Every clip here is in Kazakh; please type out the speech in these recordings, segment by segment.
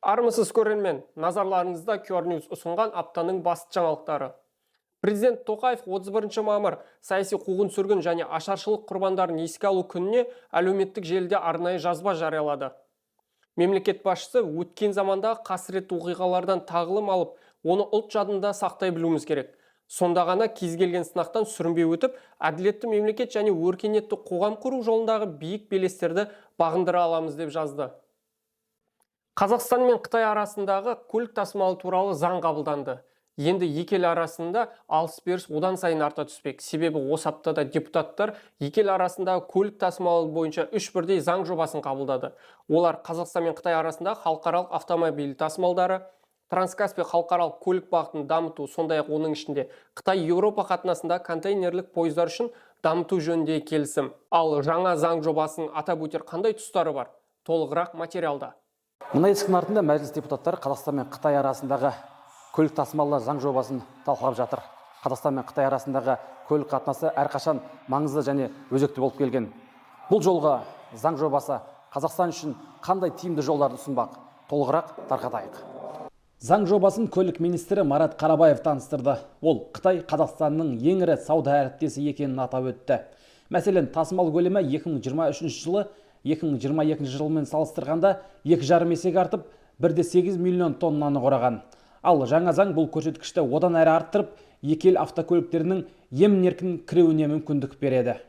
Армысыз, көрермен! Назарларыңызда QR News ұсынған аптаның басты жаңалықтары. Президент Тоқаев 31 мамыр саяси қуғын сүргін және ашаршылық құрбандарын еске алу күніне әлеуметтік желіде арнайы жазба жариялады. Мемлекет басшысы өткен замандағы қасіретті оқиғалардан тағылым алып, оны ұлт жадында сақтай білуіміз керек. Сонда ғана кез келген сынақтан сүрінбей өтіп, әділетті мемлекет және өркениетті қоғам құру жолындағы биік белестерді бағындыра аламыз деп жазды. Қазақстан мен Қытай арасындағы көлік тасымалы туралы заң қабылданды. Енді екі ел арасында алыс беріс одан сайын арта түспек. Себебі осы аптада депутаттар екі ел арасындағы көлік тасымалы бойынша үш бірдей заң жобасын қабылдады. Олар: Қазақстан мен Қытай арасындағы халықаралық автомобиль тасымалдары, Транскаспий халықаралық көлік бағытын дамыту, сондай-ақ оның ішінде Қытай Еуропа қатынасында контейнерлік пойыздар үшін дамыту жөніндегі келісім. Ал жаңа заң жобасының атап өтер қандай тұстары бар? Толығырақ материалда. Мына есіктің артында Мәжіліс депутаттары Қазақстан мен Қытай арасындағы көлік тасымалы заң жобасын талқылап жатыр. Қазақстан мен Қытай арасындағы көлік қатынасы әрқашан маңызды және өзекті болып келген. Бұл жолғы заң жобасы Қазақстан үшін қандай тиімді жолдарды ұсынбақ? Толығырақ тарқатайық. Заң жобасын көлік министрі Марат Қарабаев таныстырды. Ол Қытай Қазақстанның ең ірі сауда әріптесі екенін атап өтті. Мәселен, тасымал көлемі 2023 жылы 2022 жылмен салыстырғанда 2,5 есеге артып, 1,8 миллион тоннаны құраған. Ал жаңа заң бұл көрсеткішті одан әрі арттырып, екі ел автокөліктерінің емін еркін кіруіне мүмкіндік береді.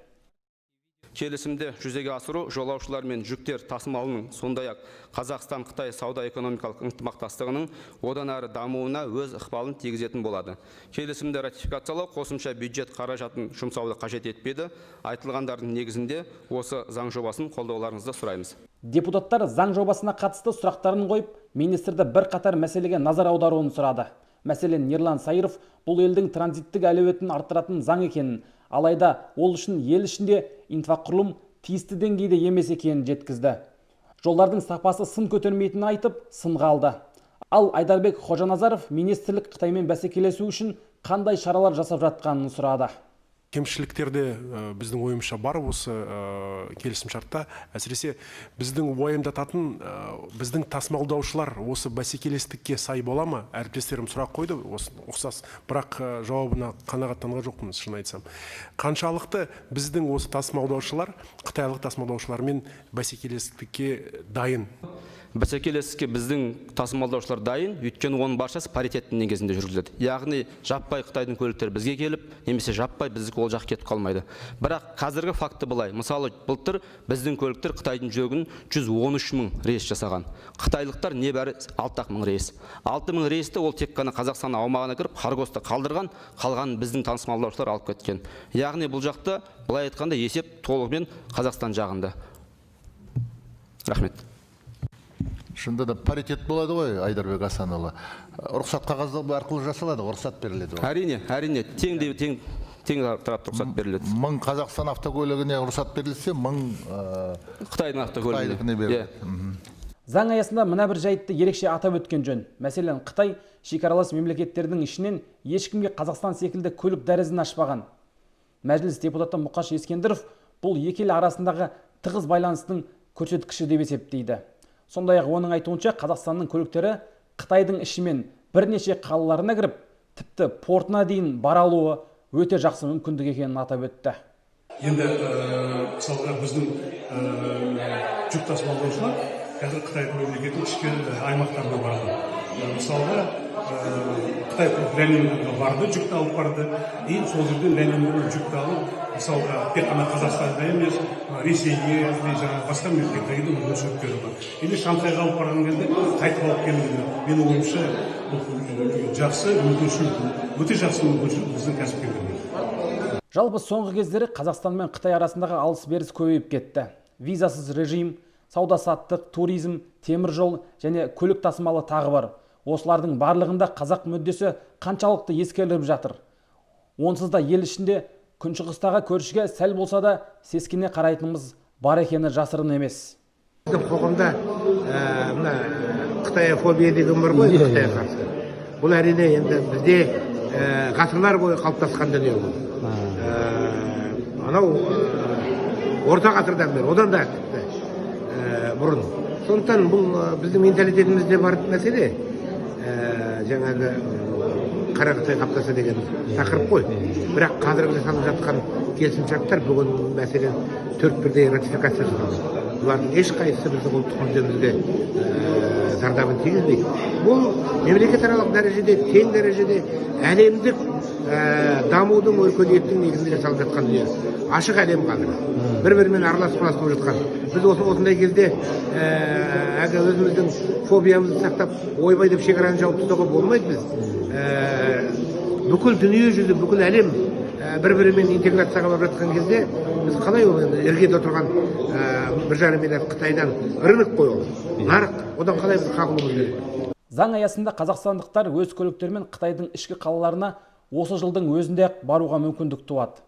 Келісімді жүзеге асыру жолаушылар мен жүктер тасымалының, сондай ақ Қазақстан Қытай сауда экономикалық ынтымақтастығының одан әрі дамуына өз ықпалын тигізетін болады. Келісімді ратификациялау қосымша бюджет қаражатын жұмсауды қажет етпейді. Айтылғандардың негізінде осы заң жобасын қолдауларыңызды сұраймыз. Депутаттар заң жобасына қатысты сұрақтарын қойып, министрді бірқатар мәселеге назар аударуын сұрады. Мәселен, Ерлан Сайыров бұл елдің транзиттік әлеуетін арттыратын заң екенін, алайда ол үшін ел ішінде инфрақұрылым тиісті деңгейде емес екенін жеткізді. Жолдардың сапасы сын көтермейтінін айтып, сынға алды. Ал Айдарбек Қожаназаров министрлік Қытаймен бәсекелесу үшін қандай шаралар жасап жатқанын сұрады. Кемшіліктер де біздің ойымызша бар осы келісімшартта. Әсіресе біздің уайымдататын біздің тасымалдаушылар осы бәсекелестікке сай бола ма? Әріптестерім сұрақ қойды осы ұқсас, бірақ жауабына қанағаттанған жоқпын, шын айтсам. Қаншалықты біздің осы тасымалдаушылар қытайлық тасымалдаушылармен бәсекелестікке дайын? Бәсекелестікке біздің тасымалдаушылар дайын, өйткені оның баршасы паритеттің негізінде жүргізіледі, яғни жаппай қытайдың көліктері бізге келіп немесе жаппай біздікі ол жаққа кетіп қалмайды. Бірақ қазіргі факті былай: мысалы, былтыр біздің көліктер қытайдың жөгін 113 мың рейс жасаған, қытайлықтар небәрі 6 ақ мың рейс. 6 мың рейсті ол тек қана Қазақстан аумағына кіріп, Хоргоста қалдырған, қалғанын біздің тасымалдаушылар алып кеткен. Яғни бұл жақта, былай айтқанда, есеп толығымен Қазақстан жағында. Рахмет. Шынында да паритет болады ғой, Айдарбек Асанұлы. Рұқсат қағазы арқылы жасалады ғой, рұқсат беріледі ғой. Әрине, тең тең тең тарапты рұқсат беріледі. 1000 Қазақстан автокөлігіне рұқсат берілсе, 1000 қытайдың автокөлігіне қытайдікіне беріледі. Заң аясында мына бір жайтты ерекше атап өткен жөн. Мәселен, Қытай шекаралас мемлекеттердің ішінен ешкімге Қазақстан секілді көлік дәлізін ашпаған. Мәжіліс депутаты Мұқаш Ескендіров бұл екі ел арасындағы тығыз байланыстың көрсеткіші деп есептейді. Сондай-ақ оның айтуынша, Қазақстанның көліктері Қытайдың ішімен бірнеше қалаларына кіріп, тіпті портына дейін бара алуы өте жақсы мүмкіндік екенін атап өтті. Енді мысалға, біздің жүк тасымалдаушылар қазір Қытай мемлекетінің ішкі аймақтарына барды. Мысалға, Қытай Ляньюньға барды, жүкті алып барды и сол жерден, Ляньюньнан жүкті алып, мысалға, тек қана Қазақстанға емес, Ресейге или жаңағы басқа мемлекеттерге де мүмкіншіліктері бар. Или Шанхайға алып барған кезде қайтып алып келуге. Менің ойымша, бұл жақсы мүмкіншілік, өте жақсы мүмкіншілік біздің кәсіпкерлерге. Жалпы, соңғы кездері Қазақстан мен Қытай арасындағы алыс беріс көбейіп кетті. Визасыз режим, сауда саттық, туризм, темір жол және көлік тасымалы тағы бар. Осылардың барлығында қазақ мүддесі қаншалықты ескеріліп жатыр? Онсыз да ел ішінде күншығыстағы көршіге сәл болса да сескене қарайтынымыз бар екені жасырын емес. Біздің қоғамда мына қытайофобия деген бар ғой, Қытайға қарсы. Бұл, әрине, енді бізде ғасырлар бойы қалыптасқан дүние бұл. Анау орта ғасырдан бері, одан да тіпті бұрын. Сондықтан бұл біздің менталитетімізде бар мәселе. Жаңағы қара қытай қаптаса деген тақырып қой. Бірақ қазіргі жасалып жатқан келісімшарттар, бүгін, мәселен, 4 бірдей ратификация жасалды, бұлардың ешқайсысы біздің ұлттық мүддемізге зардабын тигізбейді. Бұл мемлекетаралық дәрежеде, тең дәрежеде, әлемдік дамудың, өркениеттің негізінде жасалып жатқан дүние. Ашық әлем қазір, бір бірімен араласып араласып болып жатқан. Біз осындай кезде әлгі өзіміздің фобиямызды сақтап, ойбай деп шекараны жауып тастауға болмайды. Біз бүкіл дүние жүзі, бүкіл әлем бір бірімен интеграцияға барып жатқан кезде, біз қалай, ол енді іргеде отырған 1,5 миллиард қытайдан, рынок қой ол, нарық, одан қалай біз қағылуымыз керек? Заң аясында қазақстандықтар өз көліктерімен Қытайдың ішкі қалаларына осы жылдың өзінде ақ баруға мүмкіндік туады.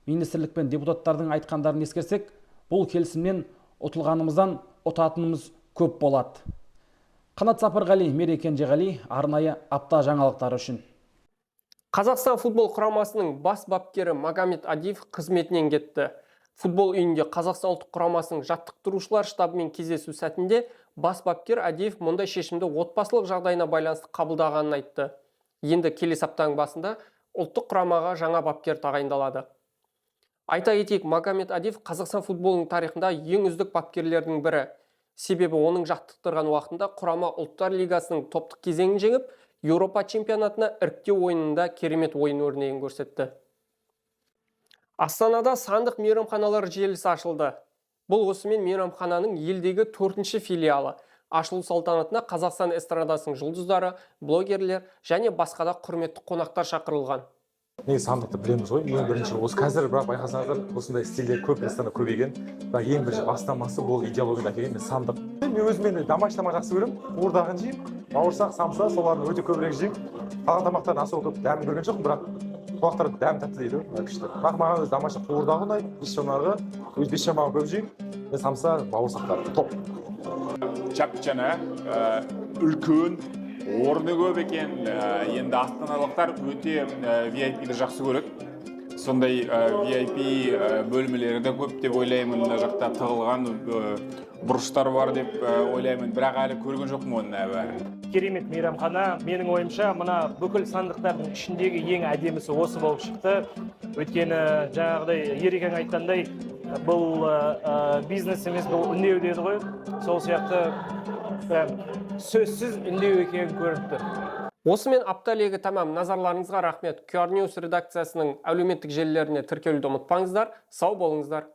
Министрлік пен депутаттардың айтқандарын ескерсек, бұл келісімнен ұтылғанымыздан ұтатынымыз көп болады. Қанат Сапарғали, Мерей Кенжеғали, арнайы «Апта» жаңалықтары үшін. Қазақстан футбол құрамасының бас бапкері Магомед Адиев қызметінен кетті. Футбол үйінде Қазақстан ұлттық құрамасының жаттықтырушылар штабымен кездесу сәтінде бас бапкер Адиев мұндай шешімді отбасылық жағдайына байланысты қабылдағанын айтты. Енді келесі аптаның басында ұлттық құрамаға жаңа бапкер тағайындалады. Айта кетейік, Магомед Адиев Қазақстан футболының тарихында ең үздік бапкерлердің бірі. Себебі оның жаттықтырған уақытында құрама Ұлттар лигасының топтық кезеңін жеңіп, Еуропа чемпионатына іріктеу ойынында керемет ойын өрнегін көрсетті. Астанада сандық мейрамханалар желісі ашылды. Бұл осымен мейрамхананың елдегі төртінші филиалы. Ашылу салтанатына Қазақстан эстрадасының жұлдыздары, блогерлер және басқа да құрметті қонақтар шақырылған. Негізі сандықты білеміз ғой ең бірінші осы қазір, бірақ байқасаңыздар, осындай стильде көп ресторан көбейген. Бірақ ең бірінші бастамасы бұл идеологияны әкелген мен сандық. Мен өзім енді домашний тамақ жақсы көремін, қуырдағын жеймін, бауырсақ, самса, соларды өте көбірек жеймін. Қалған тамақтарын аса көп дәмін көрген жоқпын, бірақ қонақтар дәмі тәтті дейді ғой, күшті. Бірақ маған өзі домашний қуырдағы ұнайды, бешбармағы, өзі бешбармағын көп жеймін мен, самса, бауырсақтар топ. Жап жаңа, үлкен, орны көп екен. Енді астаналықтар өте VIP-ді жақсы көреді, сондай VIP бөлмелері де көп деп ойлаймын. Мына жақта тығылған бұрыштар бар деп ойлаймын, бірақ әлі көрген жоқпын оның бәрін. Керемет мейрамхана. Менің ойымша, мына бүкіл сандықтардың ішіндегі ең әдемісі осы болып шықты. Өйткені жаңағыдай Ерекең айтқандай, бұл бизнес емес, бұл үндеу деді ғой, сол сияқты прям сөзсіз үндеу екені көрініп тұр. Осымен апта легі тәмам. Назарларыңызға рахмет. QR News редакциясының әлеуметтік желілеріне тіркелуді ұмытпаңыздар. Сау болыңыздар.